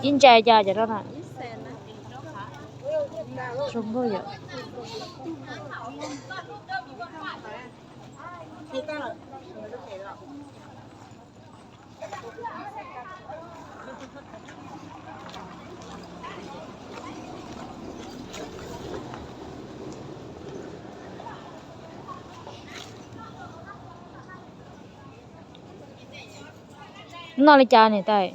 Ib ntsa cas cov no na. Zoo nkauj yom. Noj li cas niam tais?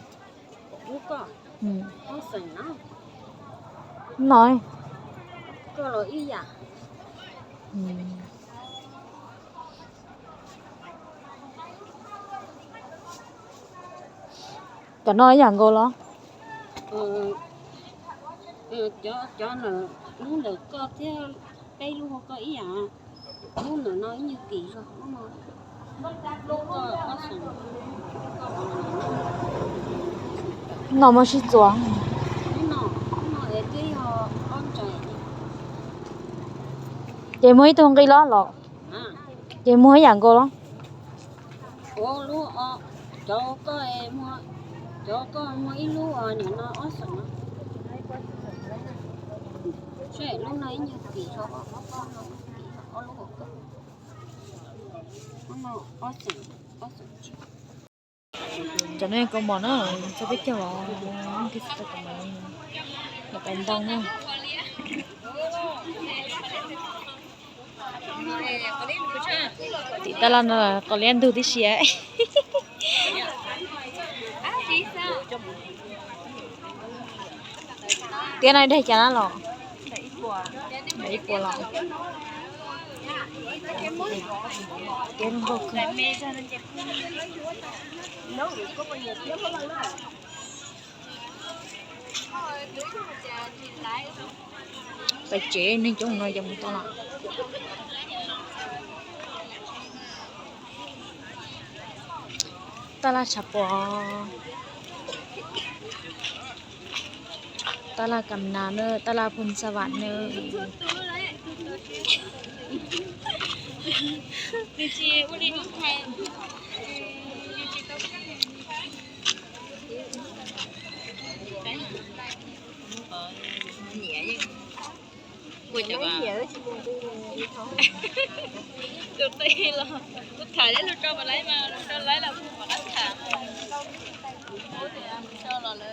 Noj. Cov no ib yam nkaus los? Cov, cov lub ntawm koj thiab peb lub hauv koj ib yam. Lub ntawm no ib nyuag kim zog. No muaj sib txuas. Ces muag ib tug nqi los los? Ces muag ib yam nkaus los? Cov koj, cov koj muag ib lub, nim no ob xeem. Lub no ib nyuag kim zog, ob lub, ob xeem. Cov no kaus mom na, txog peb caug los nkag tau kaus mom, los pais ntoo na. Tim taj laj no qos liab ntug tib si. Tiab no daig cas na los? Daim ib puas los? Tiab zoo nkauj kawg. Pais tsev neeg coob no ces mus tau los. Taj laj tshav puam. Taj laj Kam Nas na, taj laj Phoos Xa Vam na. Tus qi los kuv tham lub rau mas laib mas, lub rau laib los kuv pom qab tham. Mus so los lawv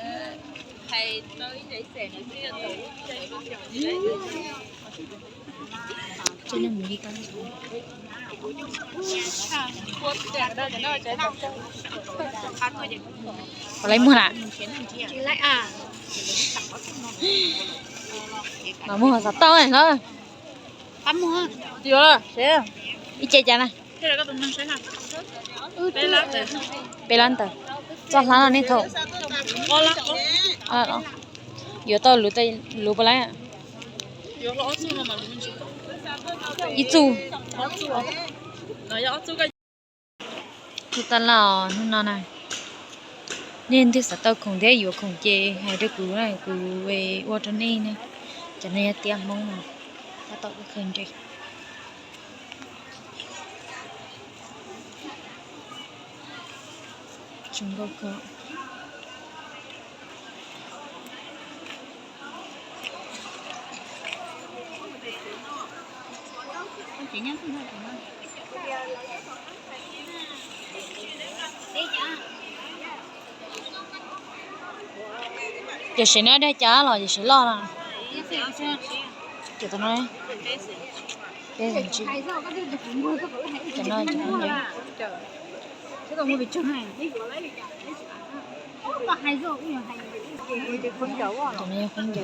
hais tau ib ntsais xeem no xwb yog tau. Pom lawv muag na. Mas muag xav tau na. Ib ce cas na? Peb lab ntawd. Txoj hlab no nej thaum yuav tau luv, luv puas laib? Ib txuj. Tus taj laj hnub no na, nej leej twg xav tau khoom thiab yuav khoom ces hais rau kuv na, kuv ua rau nej na. Cov no yog tiab Hmoob no, tab tom kawg nres. Zoo nkauj kawg. Cov sev no dag cas los cov sev loj no? Cov no, cov no, cov no yog khaub ncaws.